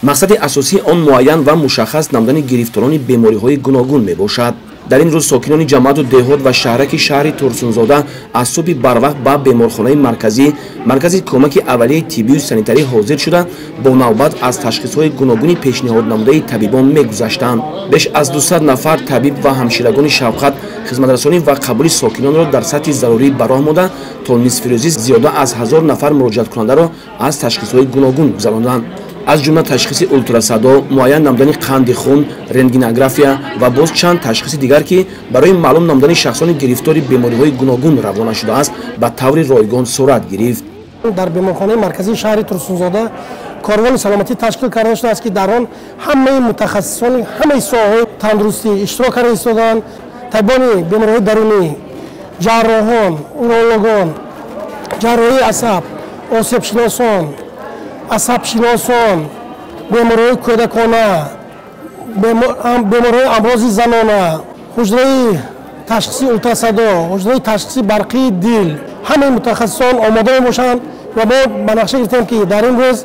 Мақсади асосии он муайян ва мушаххас намудани гирифторони бемориҳои гуногун мебошад. Дар ин рӯз сокинони ҷамоату деҳот ва шаҳраки шаҳри Турсунзода аз субҳи барвақт ба беморхонаи марказӣ, маркази кӯмаки аввалияи тиббию санитарӣ ҳозир шуда, бо навбат аз ташхисҳои гуногуни пешниҳоднамудаи табибон мегузаштанд. Беш аз 200 нафар табиб ва ҳамширагони шафқат хизматрасонӣ ва қабули сокинонро дар сатҳи зарурӣ ба роҳ монда, то нисфирӯзӣ зиёда аз 1000 нафар муроҷиаткунандаро аз ташхисҳои гуногун гузаронданд. Аз ҷумла ташхиси ултрасадо, муайян намудани қанди хун, рентгенография ва боз чанд ташхиси дигар, ки барои маълум намудани шахсони гирифтори бемориҳои гуногун равона шудааст, ба таври ройгон сурат гирифт. Дар беморхонаи марказии шаҳри Турсунзода корвони саломатӣ ташкил карда шудааст, ки дар он ҳамаи мутахассисони ҳамаи соҳаҳои тандурустӣ иштирок карда истодаанд. Табибони бемориҳои дарунӣ, ҷарроҳон, урологон, ҷарроҳии асаб, осебшиносон, асабшиносон, бемориҳои кӯдакона, бемориҳои амрози занона, ҳуҷраи ташхиси ултрасадо, ҳуҷраи ташхиси барқии дил, ҳамаи мутахассисон омода мебошанд ва мо ба нақша гирифтем, ки дар ин рӯз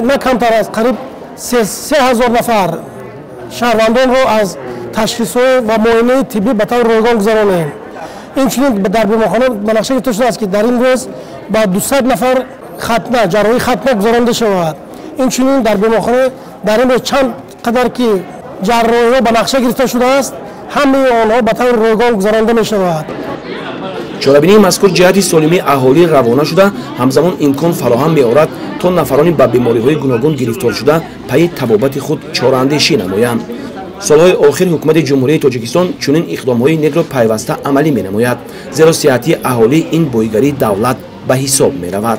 на камтар аз қариб 3000 нафар шаҳрвандонро аз ташхисҳо ва муоинаи тиббӣ ба таври ройгон гузаронем. Инчунин дар беморхона ба нақша гирифта шудааст, ки дар ин рӯз ба 200 нафар хатна, ҷарроҳии хатна гузаронда шавад. Инчунин дар беморхона дар ин рӯз чанд қадар ки ҷарроҳиҳо ба нақша гирифта шудааст, ҳамаи онҳо ба таври ройгон гузаронда мешавад. Чорабинии мазкур ҷиҳати солимии аҳолӣ равона шуда, ҳамзамон имкон фароҳам меорад, то нафарони ба бемориҳои гуногун гирифтор шуда пайи табобати худ чораандешӣ намоянд. Солҳои охир ҳукумати Ҷумҳурии Тоҷикистон чунин иқдомҳои некро пайваста амалӣ менамояд, зеро сиҳатии аҳолӣ ин боигарии давлат ба ҳисоб меравад.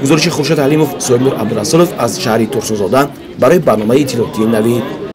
Гузориши Хуршед Ҳалимов, Соҳибнур Абдурасулов аз шаҳри Турсунзода барои барномаи иттилоотии Навид.